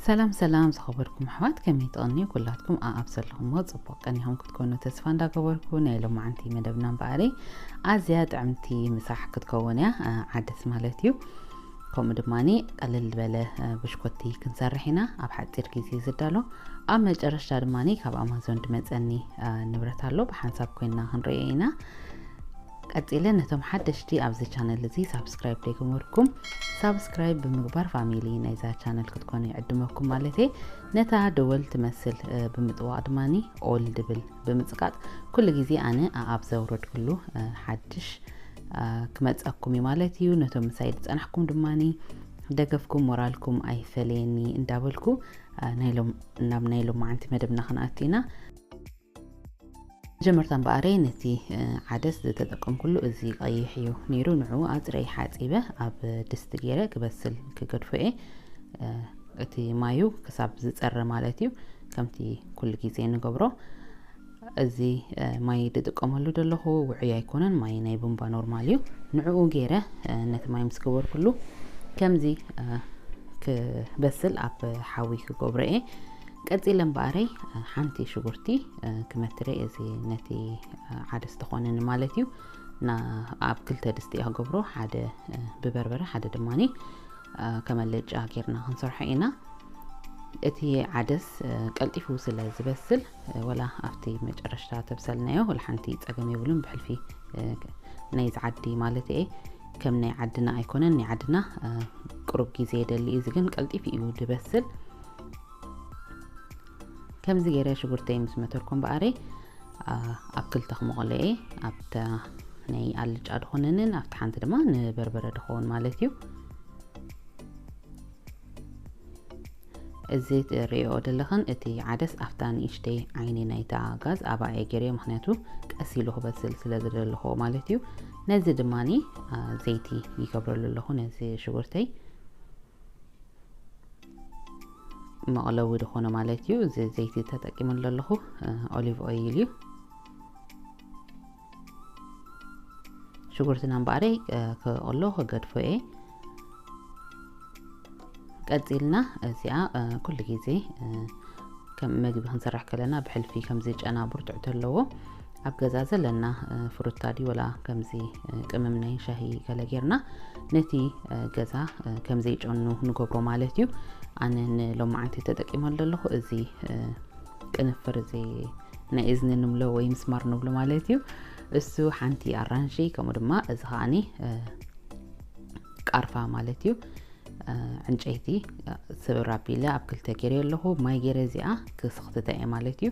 ሰላም ሰላም ዝኸበርኩም ኣሕዋት፣ ከመይ ትቐንዩ? ኩላትኩም ኣኣብ ዘለኹሞ ጽቡቕ ቀኒኹም ክትኮኑ ተስፋ እንዳገበርኩ፣ ናይ ሎማዓንቲ መደብና እምበኣሪ ኣዝያ ጥዕምቲ ምሳሕ ክትከውን እያ። እ፣ ዓደስ ማለት እዩ። ከምኡ ድማኒ ቀልል ዝበለ፣ እ፣ ብሽኮቲ ክንሰርሕ ኢና፣ ኣብ ሓጺር ግዜ ዝዳሎ። ኣብ መጨረሽታ ድማኒ ካብ ኣማዞን ድመጸኒ፣ እ፣ ንብረት ኣሎ፣ ብሓንሳብ ኮይንና ክንርእዮ ኢና። ቀጺለ ነቶም ሓደሽቲ ኣብዚ ቻነል እዚ ሳብስክራይብ ዘይገበርኩም ሳብስክራይብ ብምግባር ፋሚሊ ናይዛ ቻነል ክትኮኑ ይዕድመኩም ማለት እየ። ነታ ደወል ትመስል፣ እ፣ ብምጥዋቕ ድማኒ ኦል ድብል ብምጽቃጥ ኩሉ ግዜ ኣነ ኣኣብ ዘውረድኩሉ፣ እ፣ ሓድሽ፣ እ፣ ክመጸኩም እዩ ማለት እዩ። ነቶም ምሳይ ዝጸናሕኩም ድማኒ ደገፍኩም ሞራልኩም ኣይፈለየኒ እንዳበልኩ፣ እ፣ ናይ ሎም-፣ ናብ ናይ ሎማዓንቲ መደብና ክንኣቱ ኢና። መጀመርታ እምበኣረይ ነቲ፣ እ፣ ዓደስ ዝተጠቀምኩሉ እዚ ቀይሕ እዩ ነይሩ። ንዑ ኣጽረይ ሓጺበ ኣብ ድስቲ ገይረ ክበስል ክገድፎ እየ። እ፣ እቲ ማዩ ክሳብ ዝጸረ ማለት እዩ። ከምቲ ኩሉ ግዜ ንገብሮ። እዚ፣ እ፣ ማይ ዝጥቀመሉ ዘለኹ ውዑይ ኣይኮነን፣ ማይ ናይ ቡምባ ኖርማል እዩ። ንዕኡ ገይረ፣ እ፣ ነቲ ማይ ምስ ገበርኩሉ ከምዚ፣ እ፣ ክበስል ኣብ ሓዊ ክገብሮ እየ። ቀጺለ እምበኣረይ፣ እ፣ ሓንቲ ሽጉርቲ፣ እ፣ ክመትረ እዚ ነቲ፣ እ፣ ዓደስ ዝኾነኒ ማለት እዩ። ና-፣ ኣብ ክልተ ድስቲ እየ ክገብሮ፣ ሓደ፣ እ፣ ብበርበረ፣ ሓደ ድማኒ፣ እ፣ ከመልጫ ጌርና ክንሰርሖ ኢና። እቲ ዓደስ፣ እ፣ ቀልጢፉ ስለ ዝበስል፣ እ፣ ወላ ኣብቲ መጨረሽታ ተብሰልናዮ፣ ወላ ሓንቲ ጸገም የብሉን። ብሕልፊ፣ እ፣ ናይዚ ዓዲ ማለት እየ፣ ከም ናይ ዓድና ኣይኮነን። ናይ ዓድና፣ እ፣ ቅሩብ ግዜ የደሊ፣ እዚ ግን ቀልጢፉ እዩ ዝበስል። ከምዚ ገይረ ሽጉርተይ ምስ መተርኩ እምበኣረይ፣ ኣ፣ ኣብ ክልተ ክመቐሎ እየ። ኣብታ ናይ ኣልጫ ድኾነንን ኣብቲ ሓንቲ ድማ ንበርበረ ድኸውን ማለት እዩ። እዚ ትርእዮ ዘለኽን እቲ ዓደስ ኣብታ ንእሽተይ ዓይኒ ናይታ ጋዝ ኣብኣ እየ ገይረዮ፣ ምኽንያቱ ቀስ ኢሉ ክበስል ስለ ዝደለኹዎ ማለት እዩ። ነዚ ድማኒ፣ ኣ፣ ዘይቲ ይገብረሉ ኣለኹ ነዚ ሽጉርተይ። መቕለዊ ዝኾነ ማለት እዩ። እዚ ዘይቲ ተጠቂመሉ ዘለኹ፣ እ፣ ኦሊቭ ኦይል እዩ። ሽጉርትና እምበኣረይ፣ እ፣ ክቕሎ ክገድፎ እየ። ቀጺልና እዚኣ፣ እ፣ ኩሉ ግዜ፣ እ፣ ከም መግቢ ክንሰርሕ ከለና ብሕልፊ ከምዚ ጨና ብርቱዕ ተለዎ ኣብ ገዛ ዘለና፣ እ፣ ፍሩታ ድዩ ወላ ከምዚ፣ እ፣ ቅመም ናይ ሻሂ ገለ ጌርና ነቲ፣ እ፣ ገዛ፣ እ፣ ከም ዘይጨኑ ንገብሮ ማለት እዩ። ኣነ ንሎማዓንቲ ተጠቂመሉ ዘለኹ እዚ፣ እ፣ ቅንፍር እዚ ናይ እዝኒ ንብሎ ወይ ምስማር ንብሎ ማለት እዩ። እሱ ሓንቲ ኣራንሺ፣ ከምኡ ድማ እዚ ከዓኒ፣ እ፣ ቃርፋ ማለት እዩ። እ፣ ዕንጨይቲ፣ እ፣ ስብር ኣቢለ ኣብ ክልተ ገይረ ኣለኹ። ማይ ገይረ እዚኣ ክስኽትታ እየ ማለት እዩ።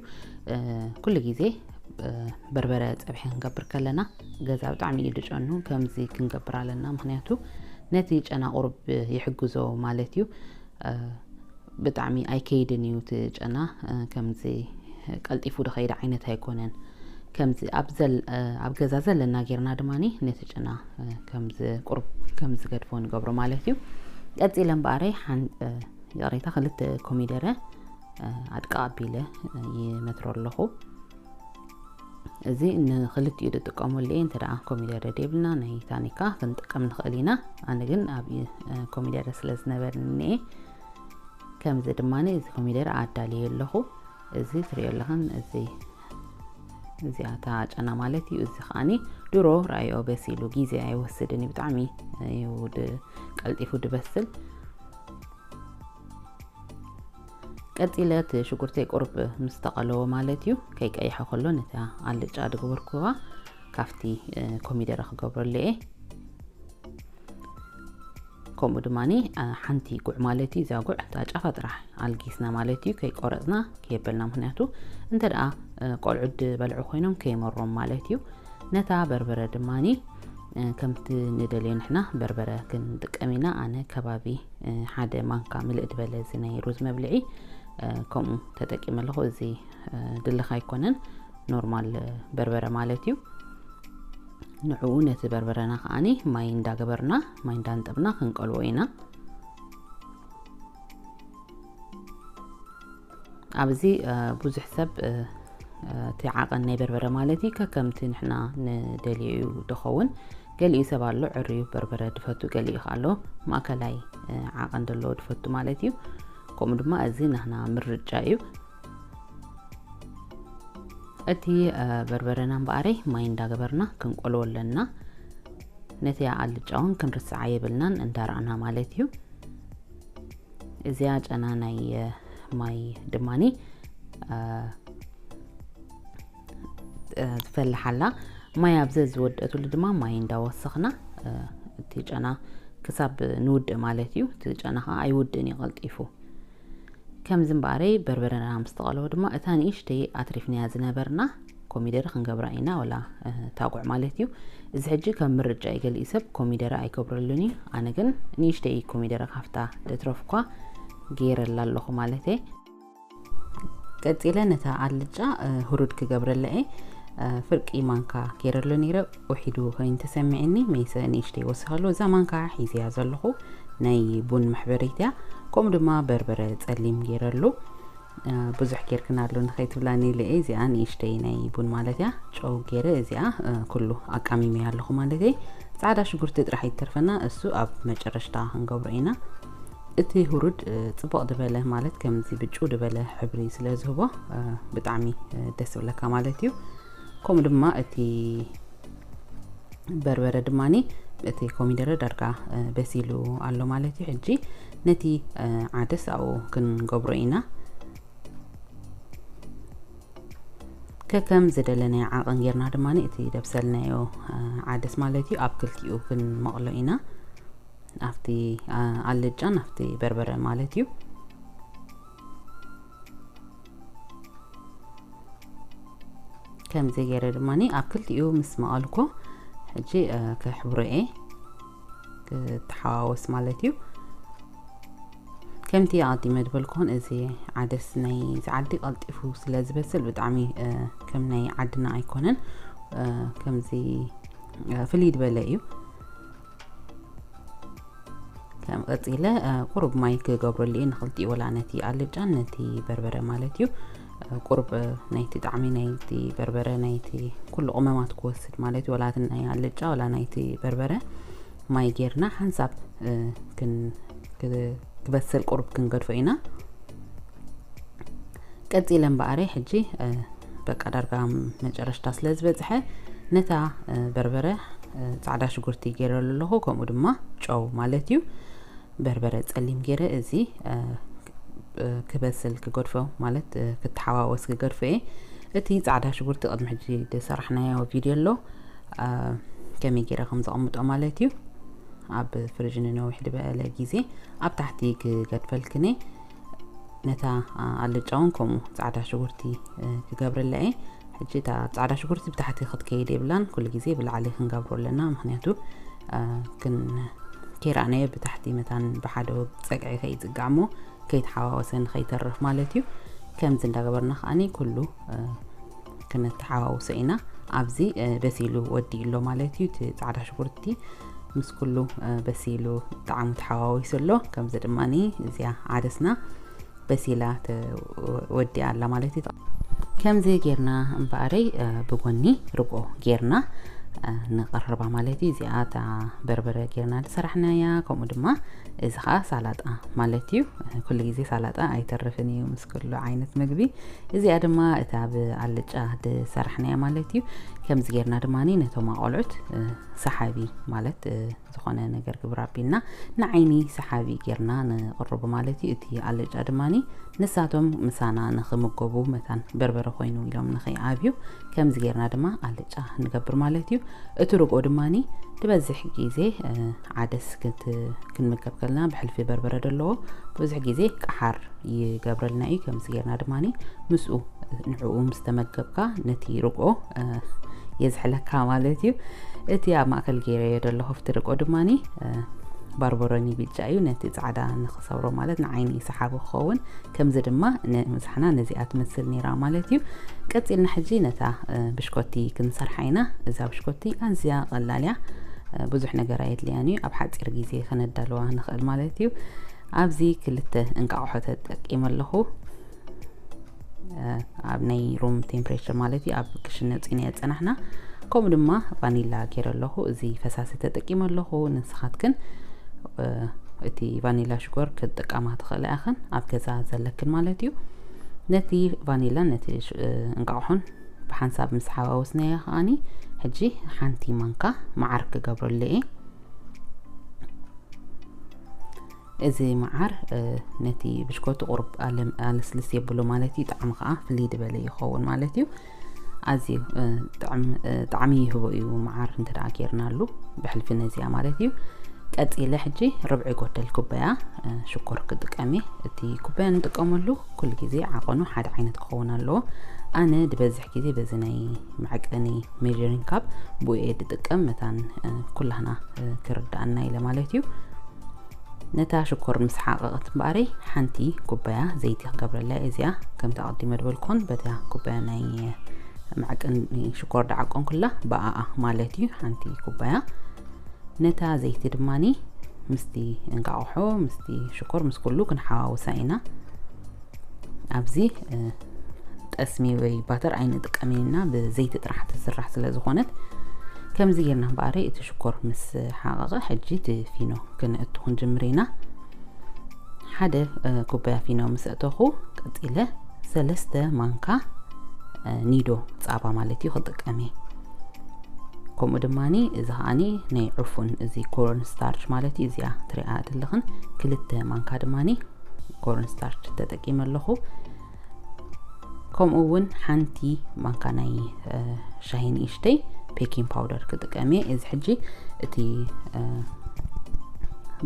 እ፣ ኩሉ ግዜ፣ እ፣ በርበረ ጸብሒ ክንገብር ከለና ገዛ ብጣዕሚ እዩ ዝጨኑ። ከምዚ ክንገብር ኣለና፣ ምኽንያቱ ነቲ ጨና ቁሩብ ይሕግዞ ማለት እዩ። እ፣ ብጣዕሚ ኣይከይድን እዩ እቲ ጨና፣ እ፣ ከምዚ ቀልጢፉ ዝኸይድ ዓይነት ኣይኮነን። ከምዚ ኣብ ዘል-፣ እ፣ ኣብ ገዛ ዘለና ጌርና ድማኒ ነቲ ጨና፣ እ፣ ከምዚ ቁሩብ ከምዚ ገድፎ ንገብሮ ማለት እዩ። ቀጺለ እምበኣረይ ሓን-፣ እ፣ ይቕሬታ፣ ክልተ ኮሚደረ፣ እ፣ ኣድቃቕ ኣቢለ፣ እ፣ ይመትሮ ኣለኹ። እዚ ንክልቲኡ ዝጥቀመሉ እየ። እንተ ደኣ ኮሚደረ ደይብልና ናይ ታኒካ ክንጥቀም ንኽእል ኢና። ኣነ ግን ኣብ፣ እ፣ ኮሚደረ ስለ ዝነበረኒ እየ። ከምዚ ድማ እዚ ኮሚደረ ኣዳልየ ኣለኹ። እዚ ትሪኦ ኣለኽን፣ እዚ፣ እዚኣ እታ ጨና ማለት እዩ። እዚ ከዓኒ ድሮ ራእዮ በሲሉ፣ ግዜ ኣይወስድን እዩ፣ ብጣዕሚ እዩ ድ-፣ ቀልጢፉ ድበስል። ቀጺለ እቲ ሽጉርተይ ቁሩብ ምስ ተቐለወ ማለት እዩ፣ ከይቀይሐ ከሎ ነታ ኣልጫ ድገበርኩዋ ካብቲ፣ እ፣ ኮሚደረ ክገብረሉ እየ። ከምኡ ድማኒ፣ እ፣ ሓንቲ ጉዕ ማለት እዩ፣ እዛ ጉዕ እታ ጫፋ ጥራሕ ኣልጊስና ማለት እዩ፣ ከይቆረጽና ከየበልና፣ ምኽንያቱ እንተ ደኣ፣ እ፣ ቆልዑ ድበልዑ ኮይኖም ከይመሮም ማለት እዩ። ነታ በርበረ ድማኒ፣ እ፣ ከምቲ ንደልዮ ንሕና በርበረ ክንጥቀም ኢና። ኣነ ከባቢ፣ እ፣ ሓደ ማንካ ምልእ ዝበለ እዚ ናይ ሩዝ መብልዒ፣ እ፣ ከምኡ ተጠቂመ ኣለኹ። እዚ፣ እ፣ ድልኽ ኣይኮነን፣ ኖርማል፣ እ፣ በርበረ ማለት እዩ። ንዕኡ ነቲ በርበረና ከዓኒ ማይ እንዳገበርና፣ ማይ እንዳንጠብና ክንቀልዎ ኢና። ኣብዚ፣ እ፣ ብዙሕ ሰብ፣ እ፣ እ፣ እቲ ዓቐን ናይ በርበረ ማለት እዩ፣ ከከምቲ ንሕና ንደልዮ እዩ ድኸውን። ገሊኡ ሰብ ኣሎ ዕርዩ በርበረ ድፈቱ፣ ገሊኡ ከ ኣሎ ማእከላይ፣ እ፣ ዓቐን ዘለዎ ድፈቱ ማለት እዩ። ከምኡ ድማ እዚ ናህና ምርጫ እዩ። እቲ በርበረና እምበኣረይ ማይ እንዳገበርና ክንቆልዎ ኣለና። ነቲ ኣልጫውን ክንርስዓ የብልናን እንዳረኣና ማለት እዩ። እዚኣ ጨና ናይ ማይ ድማኒ ትፈልሓላ። ማይ ኣብዚ ዝወደእትሉ ድማ ማይ እንዳወሰኽና እቲ ጨና ክሳብ ንውድእ ማለት እዩ። እቲ ጨና ከዓ ኣይውድእን እዩ ቀልጢፉ። ከምዚ እምበኣረይ በርበረና ምስ ተቐለወ ድማ እታ ንእሽተይ ኣትሪፍናያ ዝነበርና ኮሚደረ ክንገብራ ኢና፣ ወላ ታጉዕ ማለት እዩ። እዚ ሕጂ ከም ምርጫ እዩ። ገሊኡ ሰብ ኮሚደረ ኣይገብረሉን እዩ። ኣነ ግን ንእሽተይ ኮሚደረ ካብታ ደትረፍኳ ገይረላ ኣለኹ ማለት እየ። ቀጺለ ነታ ኣልጫ ሁሩድ ክገብረላ እየ። ፍርቂ ማንካ ገይረሉ ነይረ፣ ውሒዱ ኮይኑ ተሰሚዕኒ፣ መይሰ ንእሽተይ ወሲኸሉ። እዛ ማንካ ሒዝያ ዘለኹ ናይ ቡን መሕበሪት እያ። ከምኡ ድማ በርበረ ጸሊም ገይረሉ። ብዙሕ ጌርክናሉ ንኸይትብላኒ ኢለ እየ። እዚኣ ንእሽተይ ናይ ቡን ማለት እያ። ጨው ገይረ እዚኣ ኩሉ ኣቃሚመያ ኣለኹ ማለት እየ። ጻዕዳ ሽጉርቲ ጥራሕ ይተርፈና፣ እሱ ኣብ መጨረሽታ ክንገብሮ ኢና። እቲ ሁሩድ ጽቡቕ ዝበለ ማለት ከምዚ ብጩ ዝበለ ሕብሪ ስለ ዝህቦ ብጣዕሚ ደስ ዝብለካ ማለት እዩ። ከምኡ ድማ እቲ በርበረ ድማኒ እቲ ኮሚደረ ዳርጋ በሲሉ ኣሎ ማለት እዩ። ሕጂ ነቲ ዓደስ ኣብኡ ክንገብሮ ኢና። ከከም ዝደለናዮ ዓቐን ጌርና ድማ እቲ ደብሰልናዮ ዓደስ ማለት እዩ ኣብ ክልቲኡ ክንመቕሎ ኢና፣ ኣብቲ ኣልጫን ኣብቲ በርበረ ማለት እዩ። ከምዚ ገይረ ድማ ኣብ ክልቲኡ ምስ መቐልኮ ሕጂ ክሕብሮ እየ፣ ክተሓዋወስ ማለት እዩ። ከምቲ ኣቐዲመ ዝበልኩኹን እዚ ዓደስ ናይ እዚ ዓዲ ቀልጢፉ ስለ ዝበስል ብጣዕሚ ከም ናይ ዓድና ኣይኮነን፣ ከምዚ ፍልይ ዝበለ እዩ። ከም ቀጺለ ቁሩብ ማይ ክገብረሉ እየ ንክልቲኡ፣ ወላ ነቲ ኣልጫን ነቲ በርበረ ማለት እዩ። ቁሩብ ናይቲ ጣዕሚ ናይቲ በርበረ ናይቲ ኩሉ ቅመማት ክወስድ ማለት እዩ። ወላ እቲ ናይ ኣልጫ ወላ ናይቲ በርበረ ማይ ጌርና ሓንሳብ ክበስል ቁሩብ ክንገድፎ ኢና። ቀጺለ እምበኣረይ ሕጂ በቃ ዳርጋ መጨረሽታ ስለ ዝበጽሐ ነታ በርበረ ጻዕዳ ሽጉርቲ ገይረሉ ኣለኹ፣ ከምኡ ድማ ጨው ማለት እዩ። በርበረ ጸሊም ገይረ እዚ ክበስል ክገድፎ ማለት ክተሓዋወስ ክገድፎ እየ። እቲ ጻዕዳ ሽጉርቲ ቅድሚ ሕጂ ዝሰራሕናዮ ቪድዮ ኣሎ፣ ከመይ ገይረ ከም ዘቐምጦ ማለት እዩ። ኣብ ፍርጅ ንነዊሕ ዝበለ ግዜ ኣብ ታሕቲ ክገድፈልክን እየ። ነታ ኣልጫ እውን ከምኡ ጻዕዳ ሽጉርቲ ክገብረላ እየ። ሕጂ እታ ጻዕዳ ሽጉርቲ ብታሕቲ ክትከይድ የብላን፣ ኩሉ ግዜ ብላዕሊ ክንገብሮ ኣለና። ምክንያቱ ከይረኣናዮ ብታሕቲ መታን ብሓደ ጸግዒ ከይጽጋዕ እሞ ከይተሓዋወሰ ንኸይተርፍ ማለት እዩ። ከምዚ እንዳገበርና ከዓኒ ኩሉ ክነተሓዋውሶ ኢና። ኣብዚ በሲሉ ወዲኡ ኣሎ ማለት እዩ። እቲ ጻዕዳ ሽጉርቲ ምስ ኩሉ በሲሉ ጣዕሙ ተሓዋዊሱ ኣሎ። ከምዚ ድማ እዚኣ ዓደስና በሲላ ወዲኣ ኣላ ማለት እዩ። ከምዚ ጌርና እምበኣረይ ብጎኒ ርግኦ ጌርና ንቐርባ ማለት እዩ። እዚኣ እታ በርበረ ጌርና ዝሰራሕናያ፣ ከምኡ ድማ እዚ ከዓ ሳላጣ ማለት እዩ። ኩሉ ግዜ ሳላጣ ኣይተርፍን እዩ ምስ ኩሉ ዓይነት ምግቢ። እዚኣ ድማ እታ ብኣልጫ ዝሰራሕናያ ማለት እዩ። ከምዚ ጌርና ድማ ነቶም ኣቆልዑት ሰሓቢ ማለት ዝኾነ ነገር ግብር ኣቢልና ንዓይኒ ሰሓቢ ጌርና ንቕርቡ ማለት እዩ። እቲ ኣልጫ ድማ ንሳቶም ምሳና ንኽምገቡ መታን በርበረ ኮይኑ ኢሎም ንኸይኣብዩ ከምዚ ጌርና ድማ ኣልጫ ንገብር ማለት እዩ። እቲ ርግኦ ድማ ዝበዝሕ ግዜ ዓደስ ክንምገብ ከለና ብሕልፊ በርበረ ዘለዎ ብዙሕ ግዜ ቀሓር ይገብረልና እዩ። ከምዚ ጌርና ድማ ምስኡ ንዕኡ ምስ ተመገብካ ነቲ ርግኦ የዝሕለካ ማለት እዩ። እቲ ኣብ ማእከል ገይረዮ ዘለኹ ኣብቲ ርግኦ ድማ ባርበሮኒ ብጫ እዩ፣ ነቲ ጻዕዳ ንኽሰብሮ ማለት ንዓይኒ ሰሓቢ ክኸውን። ከምዚ ድማ ምሳሕና ነዚኣ ትመስል ነይራ ማለት እዩ። ቀጺልና ሕጂ ነታ ብሽኮቲ ክንሰርሓ ኢና። እዛ ብሽኮቲ ኣዝያ ቀላል እያ፣ ብዙሕ ነገር ኣየድልያን እዩ። ኣብ ሓጺር ግዜ ከነዳልዋ ንኽእል ማለት እዩ። ኣብዚ ክልተ እንቃቑሖ ተጠቂመ ኣለኹ። ኣብ ናይ ሩም ቴምፕሬቸር ማለት እዩ፣ ኣብ ክሽነ ውፂና የፀናሕና። ከምኡ ድማ ቫኒላ ገይረ ኣለኹ። እዚ ፈሳሲ ተጠቂመ ኣለኹ። ንስኻትክን እቲ ቫኒላ ሽኮር ክትጥቀማ ትኽእላ ኢኽን፣ ኣብ ገዛ ዘለክን ማለት እዩ። ነቲ ቫኒላን ነቲ ሽ- እንቃቑሖን ብሓንሳብ ምስ ሓዋወስናዮ ከኣኒ፣ ሕጂ ሓንቲ ማንካ መዓር ክገብረሉ እየ። እዚ መዓር ነቲ ብሽኮቲ ቁሩብ ኣልስልስ የብሎ ማለት እዩ። ጣዕሚ ከዓ ፍልይ ዝበለ ይኸውን ማለት እዩ። ኣዝዩ ጣዕሚ ይህቦ እዩ መዓር እንተ ደኣ ጌርናሉ ብሕልፊ ነዚኣ ማለት እዩ። ቀጺለ ሕጂ ርብዒ ጎደል ኩባያ ሽኮር ክጥቀም እየ። እቲ ኩባያ ንጥቀመሉ ኩሉ ግዜ ዓቐኑ ሓደ ዓይነት ክኸውን ኣለዎ። ኣነ ዝበዝሕ ግዜ በዚ ናይ መዕቀኒ ሜጀሪንግ ካፕ ብኡ እየ ዝጥቀም። መታን ኩላህና ክርድኣና ኢለ ማለት እዩ። ነታ ሽኮር ምስ ሓቐቐት እምበኣረይ ሓንቲ ኩባያ ዘይቲ ክገብረላ እየ። እዚኣ ከምቲ ኣቐዲመ ዝበልኩን በታ ኩባያ ናይ መዕቀኒ ሽኮር ዝዓቀንኩላ ብኣኣ ማለት እዩ። ሓንቲ ኩባያ ነታ ዘይቲ ድማኒ ምስቲ እንቃቑሖ ምስቲ ሽኮር ምስ ኩሉ ክንሓዋውሳ ኢና። ኣብዚ ጠስሚ ወይ ባተር ኣይንጥቀምን ኢና፣ ብዘይቲ ጥራሕ ትስራሕ ስለ ዝኾነት። ከምዚ ጌርና እምበኣረይ እቲ ሽኮር ምስ ሓቐቐ ሕጂ እቲ ፊኖ ክንእቱ ክንጅምር ኢና። ሓደ ኩባያ ፊኖ ምስ ኣእተኹ ቀጺለ ሰለስተ ማንካ ኒዶ ጻባ ማለት እዩ ክጥቀም እየ። ከምኡ ድማኒ እዚ ከኣኒ ናይ ዕፉን እዚ ኮርን ስታርች ማለት እዩ። እዚኣ ትሪኣ ዘለኽን ክልተ ማንካ ድማኒ ኮርን ስታርች ተጠቂመ ኣለኹ። ከምኡ እውን ሓንቲ ማንካ ናይ ሻሂ ንእሽተይ ቤኪንግ ፓውደር ክጥቀም እየ። እዚ ሕጂ እቲ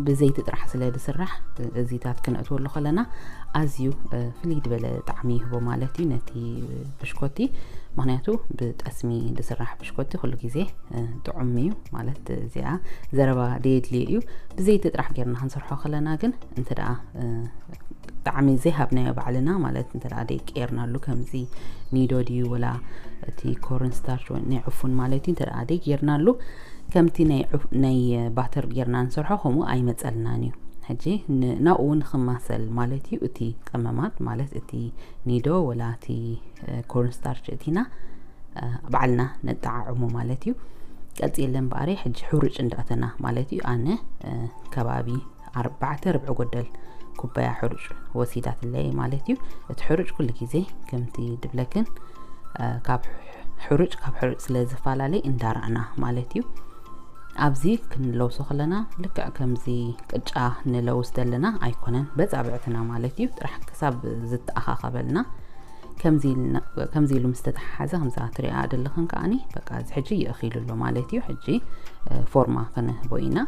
ብዘይቲ ጥራሕ ስለ ዝስራሕ እዚታት ክነእትወሉ ከለና ኣዝዩ ፍልይ ዝበለ ጣዕሚ ይህቦ ማለት እዩ ነቲ ብሽኮቲ። ምክንያቱ ብጠስሚ ዝስራሕ ብሽኮቲ ኩሉ ግዜ ጥዑም እዩ ማለት እዚኣ ዘረባ ደየድልዮ እዩ። ብዘይቲ ጥራሕ ጌርና ክንሰርሖ ከለና ግን እንተ ደኣ ጣዕሚ ዘይሃብናዮ ባዕልና ማለት እንተ ደኣ ደይቀየርናሉ ከምዚ ኒዶ ድዩ ወላ እቲ ኮርን ስታርች ወይ ናይ ዕፉን ማለት እዩ እንተ ደኣ ደይጌርናሉ ከምቲ ናይ ባተር ጌርና ንሰርሖ ከምኡ ኣይመጸልናን እዩ። ሕጂ ናብኡ ንክማሰል ማለት እዩ እቲ ቀመማት ማለት እቲ ኒዶ ወላ እቲ ኮርን ስታርች እቲና ባዕልና ነጠዓዕሞ ማለት እዩ። ቀጺለ እምበኣረይ ሕጂ ሕሩጭ እንዳእተና ማለት እዩ። ኣነ ከባቢ ኣርባዕተ ርብዒ ጎደል ኩባያ ሕሩጭ ወሲዳትለይ ማለት እዩ። እቲ ሕሩጭ ኩሉ ግዜ ከምቲ ድብለክን ካብ ሕሩጭ ካብ ሕሩጭ ስለ ዝፈላለይ እንዳረኣና ማለት እዩ። ኣብዚ ክንለውሶ ከለና ልክዕ ከምዚ ቅጫ ንለውስ ዘለና ኣይኮነን፣ በጻብዕትና ማለት እዩ። ጥራሕ ክሳብ ዝተኣኻኸበልና ከምዚ ኢሉ ምስ ተተሓሓዘ ከምዚ ትሪኣ ዘለኽን ከኣኒ በቃ እዚ ሕጂ ይእኺሉ ኣሎ ማለት እዩ። ሕጂ ፎርማ ክንህቦ ኢና።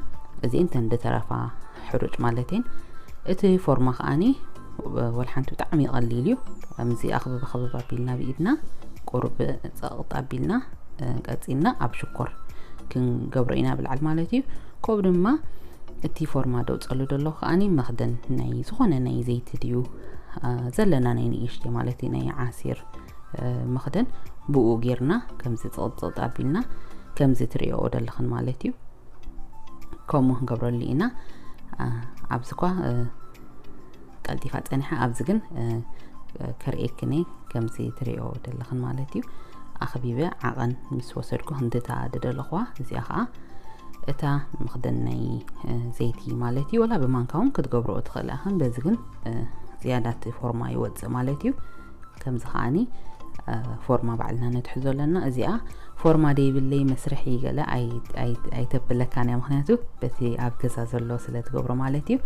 እዚ እንተን ዝተረፋ ሕሩጭ ማለት እየን። እቲ ፎርማ ከኣኒ ወላ ሓንቲ ብጣዕሚ ቀሊል እዩ። ከምዚ ኣኽብብ ኣኽብብ ኣቢልና ብኢድና ቁሩብ ጸቕጥ ኣቢልና ቀጺልና ኣብ ሽኮር ክንገብሮ ኢና ብላዕሊ ማለት እዩ። ከምኡ ድማ እቲ ፎርማ ደውጸሉ ዘለኹ ከኣኒ መኽደን ናይ ዝኾነ ናይ ዘይቲ ድዩ ዘለና ናይ ንእሽተይ ማለት እዩ ናይ ዓሲር መኽደን ብኡ ጌርና ከምዚ ጽቕጥጽቕጥ ኣቢልና ከምዚ ትሪኦ ዘለኽን ማለት እዩ። ከምኡ ክንገብረሉ ኢና። ኣብዚ እኳ ቀልጢፋ ጸኒሓ ኣብዚ ግን ከርእየክን እየ ከምዚ ትሪኦ ዘለኽን ማለት እዩ። ኣኽቢበ ዓቐን ምስ ወሰድኩ ክንድታ ዝደለኽዋ እዚኣ ከዓ እታ መኽደን ናይ ዘይቲ ማለት እዩ። ወላ ብማንካ እውን ክትገብርኦ ትኽእላ ኢኽን። በዚ ግን ዝያዳ እቲ ፎርማ ይወፅእ ማለት እዩ። ከምዚ ከዓኒ ፎርማ ባዕልና ነትሕዞ ኣለና። እዚኣ ፎርማ ደይብለይ መስርሒ ገለ ኣይተብለካን እያ፣ ምክንያቱ በቲ ኣብ ገዛ ዘሎ ስለ ትገብሮ ማለት እዩ።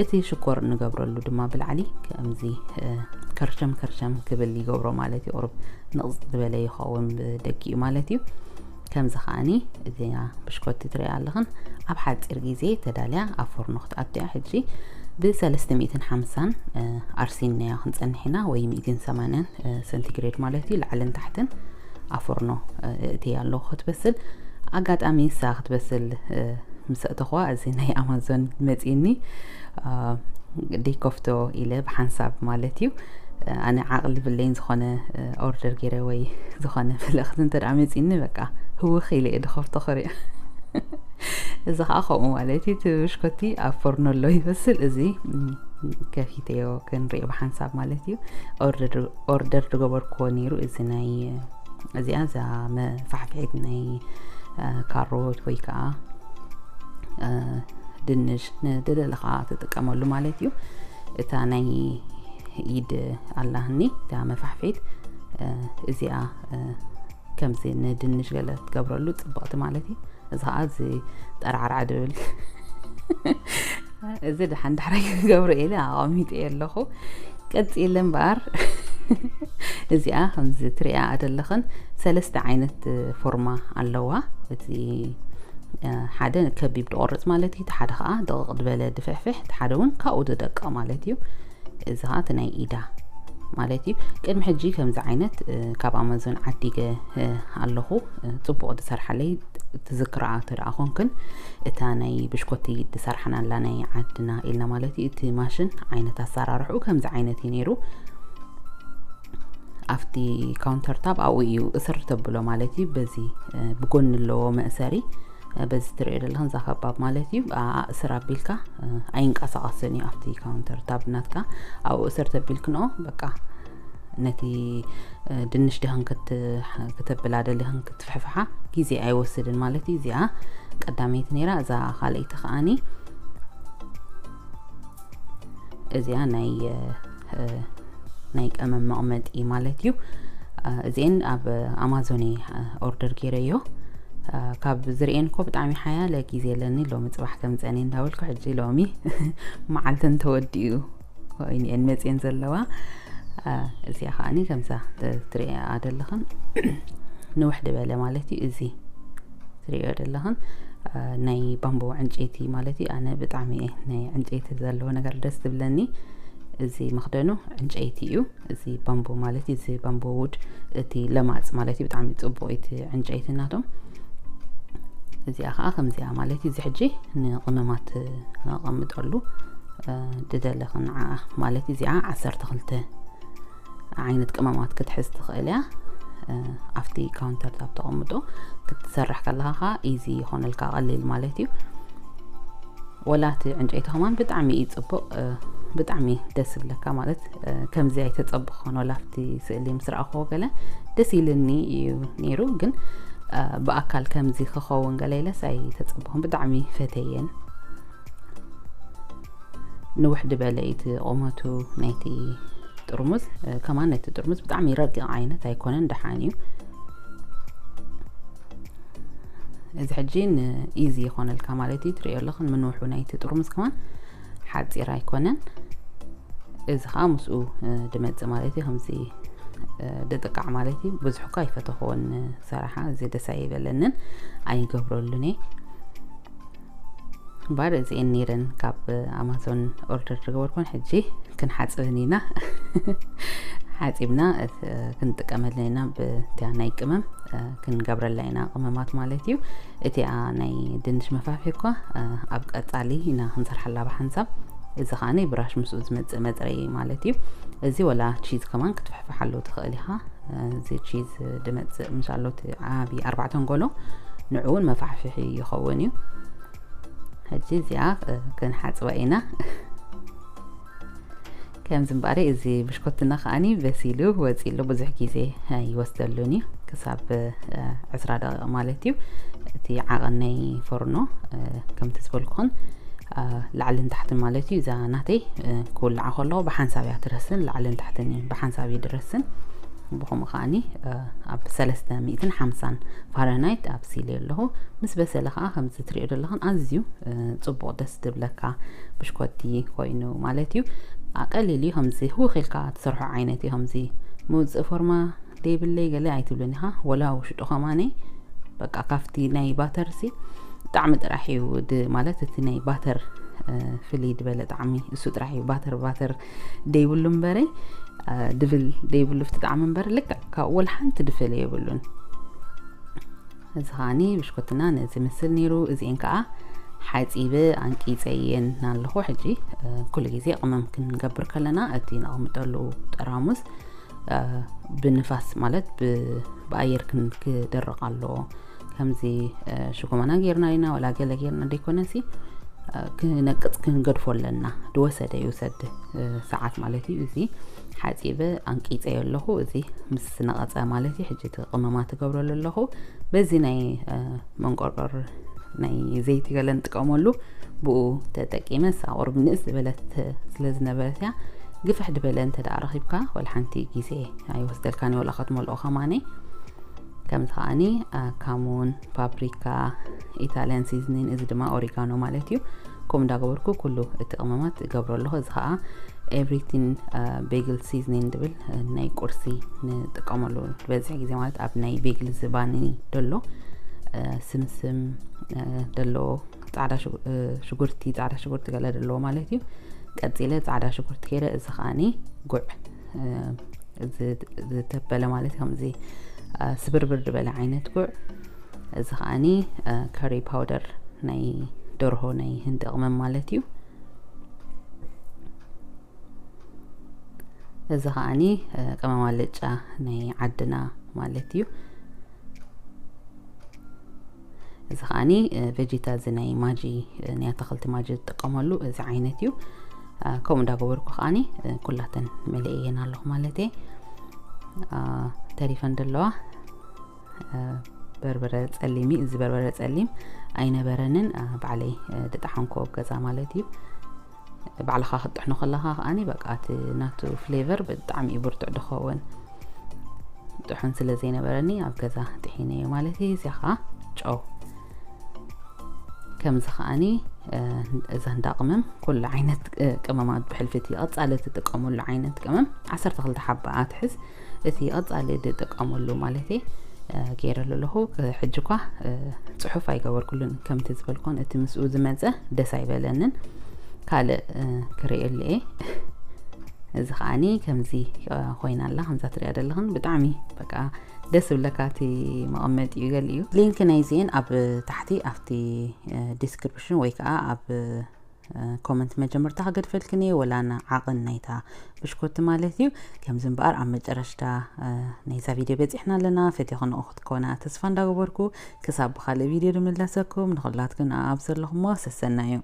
እቲ ሽኮር ንገብረሉ ድማ ብላዕሊ ከምዚ ከርሸም ከርሸም ክብል ይገብሮ ማለት እዩ። ቁሩብ ንቕፅ ዝበለ ይኸውን ብደጊኡ ማለት እዩ። ከምዚ ከዓኒ እዚኣ ብሽኮቲ ትሪኣ ኣለኽን ኣብ ሓፂር ግዜ ተዳልያ ኣብ ፎርኖ ክትኣትያ። ሕጂ ብ ሰለስተ ሚእትን ሓምሳን ኣርሲንናዮ ክንፀንሕ ኢና ወይ ሚእትን ሰማንያን ሰንቲግሬድ ማለት እዩ። ላዕልን ታሕትን ኣብ ፎርኖ እእትያ ኣለኹ ክትበስል። ኣጋጣሚ እሳ ክትበስል ምስ ኣእተኹዋ እዚ ናይ ኣማዞን መፂኒ ደይከፍቶ ኢለ ብሓንሳብ ማለት እዩ። ኣነ ዓቕሊ ብለይን ዝኾነ ኦርደር ገይረ ወይ ዝኾነ መልእኽቲ እንተ ደኣ መፂኒ በቃ ህውኽ ኢለ እየ ድኸፍቶ ክሪኦ። እዚ ከዓ ከምኡ ማለት እዩ። እቲ ብሽኮቲ ኣብ ፎርኖ ኣሎ ይመስል። እዚ ከፊተዮ ክንሪኦ ብሓንሳብ ማለት እዩ። ኦርደር ዝገበርክዎ ነይሩ። እዚ ናይ እዚኣ እዛ መፋሕፍሒት ናይ ካሮት ወይ ከዓ ድንሽ ንደለኻ ትጥቀመሉ ማለት እዩ። እታ ናይ ኢድ ኣላህኒ እታ መፋሕፊት እዚኣ ከምዚ ንድንሽ ገለ ትገብረሉ ጽብቕቲ ማለት እዩ። እዚ ከዓ እዚ ጠራዕራዕ ድብል እዚ ደሓን ዳሕራይ ክገብሮ ኢለ ኣቐሚጠ ኣለኹ። ቀፂለ እምበኣር እዚኣ ከምዚ ትሪኣ ዘለኽን ሰለስተ ዓይነት ፎርማ ኣለዋ። እቲ ሓደ ከቢብ ድቆርፅ ማለት እዩ። እቲ ሓደ ከዓ ደቕቕ ዝበለ ድፍሕፍሕ፣ እቲ ሓደ እውን ካብኡ ዝደቅቕ ማለት እዩ። እዚ ከዓ እቲ ናይ ኢዳ ማለት እዩ። ቅድሚ ሕጂ ከምዚ ዓይነት ካብ ኣማዞን ዓዲገ ኣለኹ። ፅቡቕ ዝሰርሓለይ ትዝክርኣ ተደኣ ኮንክን፣ እታ ናይ ብሽኮቲ ዝሰርሓናላ ናይ ዓድና ኢልና ማለት እዩ። እቲ ማሽን ዓይነት ኣሰራርሕኡ ከምዚ ዓይነት እዩ ነይሩ። ኣብቲ ካውንተር ታብ ኣብኡ እዩ እስር ተብሎ ማለት እዩ። በዚ ብጎኒ ኣለዎ መእሰሪ፣ በዚ ትሪኦ ዘለኽን እዛ ከባብ ማለት እዩ። ኣእስር ኣቢልካ ኣይንቀሳቐስን እዩ ኣብቲ ካውንተር ታብ ናትካ። ኣብኡ እስር ተቢልክንኦ በቃ ነቲ ድንሽ ድኽን ክተብላ ደሊኽን ክትፍሕፍሓ ግዜ ኣይወስድን ማለት እዩ። እዚኣ ቀዳመይቲ ነይራ። እዛ ካልኣይቲ ከዓኒ እዚኣ ናይ ናይ ቀመም መቕመጢ ማለት እዩ። እዚኤን ኣብ ኣማዞን ኦርደር ገይረዮ። ካብ ዝርእየን እኮ ብጣዕሚ ሓያለ ግዜ ኣለኒ። ሎሚ ፅባሕ ከምፀኒ እንዳበልኩ ሕጂ ሎሚ መዓልተን ተወዲኡ ኮይንኤን መፅኤን ዘለዋ። እዚኣ ከዓኒ ከምዛ ትሪኣ ዘለኽን ንውሕ ዝበለ ማለት እዩ። እዚ ትሪኦ ዘለኽን ናይ ባምቦ ዕንጨይቲ ማለት እዩ። ኣነ ብጣዕሚ ናይ ዕንጨይቲ ዘለዎ ነገር ደስ ዝብለኒ። እዚ መኽደኑ ዕንጨይቲ እዩ። እዚ ባምቦ ማለት እዩ። እዚ ባምቦ ውድ እቲ ለማፅ ማለት እዩ። ብጣዕሚ ፅቡቅ እቲ ዕንጨይቲ ናቶም። እዚኣ ከዓ ከምዚኣ ማለት እዩ። እዚ ሕጂ ንቅመማት ነቐምጠሉ ድደለኽን ንዓ ማለት እዚኣ ዓሰርተ ክልተ ዓይነት ቅመማት ክትሕዝ ትኽእል እያ። ኣብቲ ካውንተር ታብ ተቐምጦ ክትሰርሕ ከለኻ ከዓ ኢዚ ይኾነልካ፣ ቀሊል ማለት እዩ። ወላ እቲ ዕንጨይቲ ከማን ብጣዕሚ እዩ ፅቡቕ፣ ብጣዕሚ ደስ ዝብለካ ማለት ከምዚ ኣይተፀብኾን። ወላ ኣብቲ ስእሊ ምስ ረኣኽዎ ገለ ደስ ኢልኒ እዩ ነይሩ፣ ግን ብኣካል ከምዚ ክኸውን ገለ ኢለስ ኣይተፀብኹን። ብጣዕሚ ፈተየን። ንውሕ ዝበለ እዩ እቲ ቁመቱ ናይቲ ጥርሙዝ። ከማን ናይቲ ጥርሙዝ ብጣዕሚ ረቂቕ ዓይነት ኣይኮነን፣ ደሓን እዩ። እዚ ሕጂ ንኢዚ ይኾነልካ ማለት እዩ። ትሪኦ ኣለኽን ምንውሑ ናይቲ ጥርሙዝ ከማን ሓፂር ኣይኮነን። እዚ ከዓ ምስኡ ድመፅእ ማለት እዩ። ከምዚ ድጥቃዕ ማለት እዩ። ብዙሕ እኳ ኣይፈተኽዎን ሰራሓ፣ እዚ ደስ ኣይበለንን፣ ኣይገብረሉን እየ። እምበር እዚኤን ነይረን ካብ ኣማዞን ኦርደር ዝገበርኩን። ሕጂ ክንሓፅብን ኢና። ሓፂብና ክንጥቀመለን ኢና። ብቲያ ናይ ቅመም ክንገብረላ ኢና፣ ቅመማት ማለት እዩ። እቲኣ ናይ ድንሽ መፋፊ እኳ ኣብ ቀፃሊ ኢና ክንሰርሓላ ብሓንሳብ። እዚ ከዓ ናይ ብራሽ ምስኡ ዝመፅእ መፅረይ ማለት እዩ። እዚ ወላ ቺዝ ከማን ክትፍሕፍሓሉ ትኽእል ኢኻ። እዚ ቺዝ ድመፅእ ምሻሎ እቲ ዓብዪ ኣርባዕተ ኣንጎሎ ንዑ እውን መፋሕፍሒ ይኸውን እዩ። ሕጂ እዚኣ ክንሓፅባ ኢና። ከምዚ እምበኣሪ እዚ ብሽኮትና ከዓኒ በሲሉ ወፂሉ ብዙሕ ግዜ ይወስደሉን እዩ። ክሳብ ዕስራ ደቂቕ ማለት እዩ። እቲ ዓቐን ናይ ፎርኖ ከምቲ ዝበልኩኽን ላዕልን ታሕትን ማለት እዩ። እዛ ናተይ ክውልዓ ከለኹ ብሓንሳብ እያ ትረስን፣ ላዕልን ታሕትን እዩ ብሓንሳብ እዩ ድረስን። ብኸምኡ ከዓኒ ኣብ ሰለስተ ሚእትን ሓምሳን ፋረንሃይት ኣብሲለ ኣለኹ። ምስ በሰለ ከዓ ከምዚ ትሪኦ ዘለኽን ኣዝዩ ፅቡቕ ደስ ዝብለካ ብሽኮቲ ኮይኑ ማለት እዩ። ቀሊል እዩ። ከምዚ ህውኽ ኢልካ ትሰርሖ ዓይነት እዩ። ከምዚ መውፅኢ ፎርማ ዘይብለይ ገለ ኣይትብልን ኢኻ። ወላ ውሽጡ ከማነይ በቃ ካብቲ ናይ ባተር ሲ ጣዕሚ ጥራሕ እዩ ድ-፣ ማለት እቲ ናይ ባተር ፍልይ ዝበለ ጣዕሚ እሱ ጥራሕ እዩ። ባተር ባተር ደይብሉ እምበረይ ድብል ደይብሉ ፍቲ ጣዕሚ እምበር ልክዕ ካብ ወላ ሓንቲ ድፈለ የብሉን። እዚ ከዓኒ ብሽኮትና ነዚ ምስል ነይሩ። እዚኤን ከዓ ሓፂበ ኣንቂፀየን ኣለኹ። ሕጂ ኩሉ ግዜ ቅመም ክንገብር ከለና እቲ ነቐምጠሉ ጠራሙስ ብንፋስ ማለት ብ-፣ ብኣየር ክን-፣ ክደርቕ ኣለዎ። ከምዚ ሽኮመና ጌርና ኢና ወላ ገለ ጌርና ደይኮነሲ ክነቅፅ ክንገድፎ ኣለና። ድወሰደ ይውሰድ ሰዓት ማለት እዩ። እዚ ሓፂበ ኣንቂፀዮ ኣለኹ። እዚ ምስ ነቐፀ ማለት እዩ። ሕጂ እቲ ቅመማ ትገብረሉ ኣለኹ። በዚ ናይ መንቆርቆር ናይ ዘይቲ ገለ ንጥቀመሉ ብኡ ተጠቂመ። እሳ ቁርብ ንእስ ዝበለት ስለ ዝነበረት እያ። ግፍሕ ዝበለ እንተ ደኣ ረኺብካ፣ ወላ ሓንቲ ግዜ ኣይወስደልካን እዩ፣ ወላ ክትመልኦ ከማኒ። ከምዚ ከዓኒ፣ አ፣ ካሙን፣ ፓፕሪካ፣ ኢታልያን ሲዝኒን፣ እዚ ድማ ኦሪጋኖ ማለት እዩ። ከምኡ እንዳገበርኩ ኩሉ እቲ ቅመማት እገብሮ ኣለኹ። እዚ ከዓ ኤቭሪቲን፣ አ፣ ቤግል ሲዝኒን ዝብል፣ አ፣ ናይ ቁርሲ ንጥቀመሉ ዝበዝሕ ግዜ፣ ማለት ኣብ ናይ ቤግል ዝባኒ ደሎ፣ አ፣ ስምስም፣ አ፣ ደሎ፣ ጻዕዳ ሽጉ-፣ እ፣ ሽጉርቲ፣ ጻዕዳ ሽጉርቲ ገለ ዘለዎ ማለት እዩ። ቀጺለ ጻዕዳ ሽጉርቲ ገይረ፣ እዚ ከዓኒ ጉዕ፣ እ፣ ዝ-፣ ዝተበለ ማለት ከምዚ፣ እ፣ ስብርብር ዝበለ ዓይነት ጉዕ። እዚ ከዓኒ፣ እ፣ ከሪ ፓውደር ናይ ደርሆ ናይ ህንዲ ቅመም ማለት እዩ። እዚ ከዓኒ፣ እ፣ ቅመም ኣልጫ ናይ ዓድና ማለት እዩ። እዚ ከዓኒ፣ እ፣ ቬጂታ፣ እዚ ናይ ማጂ፣ እ፣ ናይ ኣትክልቲ ማጂ ዝጥቀመሉ እዚ ዓይነት እዩ። እ፣ ከምኡ እንዳገበርኩ ከዓኒ፣ እ፣ ኩላተን መሊኤየን ኣለኹ ማለት እየ። እ፣ ተሪፈን ዘለዋ፣ እ፣ በርበረ ጸሊም እዩ። እዚ በርበረ ጸሊም ኣይነበረንን፣ እ፣ ባዕለይ፣ እ፣ ዝጠሓንኮ ኣብ ገዛ ማለት እዩ። ባዕልኻ ክትጥሕኖ ከለኻ ከዓኒ በቃ እቲ ናቱ ፍሌቨር ብጣዕሚ እዩ ብርቱዕ ዝኸውን። ጥሑን ስለ ዘይነበረኒ ኣብ ገዛ ጥሒነዮ ማለት እዩ። እዚኣ ከዓ ጨው። ከምዚ ከዓኒ፣ እ፣ እዛ እንዳ ቅመም ኩሉ ዓይነት፣ እ፣ ቅመማት ብሕልፊ እቲ ቀጻሊ እትጥቀመሉ ዓይነት ቅመም ዓሰርተ ክልተ ሓባ ኣትሕዝ። እቲ ቀጻሊ ዝጥቀመሉ ማለት እየ፣ እ፣ ገይረሉ ኣለኹ። ክ-፣ ሕጂ እኳ፣ እ፣ ጽሑፍ ኣይገበርኩሉን፣ ከምቲ ዝበልኩን እቲ ምስኡ ዝመጸ ደስ ኣይበለንን። ካልእ፣ እ፣ ክርእየሉ እየ። እዚ ከዓኒ ከምዚ፣ እ፣ ኮይና ኣላ፣ ከምዛ ትሪኣ ዘለኽን ብጣዕሚ በቃ ደስ ዝብለካ እቲ መቐመጢኡ ገሊኡ። ሊንክ ናይዚኤን ኣብ ታሕቲ ኣብቲ፣ እ፣ ዲስክሪፕሽን ወይ ከዓ ኣብ፣ እ፣ ኮመንት መጀመርታ ክገድፈልክን እየ፣ ወላ ና ዓቕን ናይታ ብሽኮቲ ማለት እዩ። ከምዚ እምበኣር ኣብ መጨረሽታ፣ እ፣ ናይዛ ቪድዮ በጺሕና ኣለና። ፈቲኹንኦ ክትኮና ተስፋ እንዳገበርኩ፣ ክሳብ ብኻልእ ቪድዮ ድምለሰኩም፣ ንኹላትክን ኣብ ዘለኹሞ ሰሰና እዩ።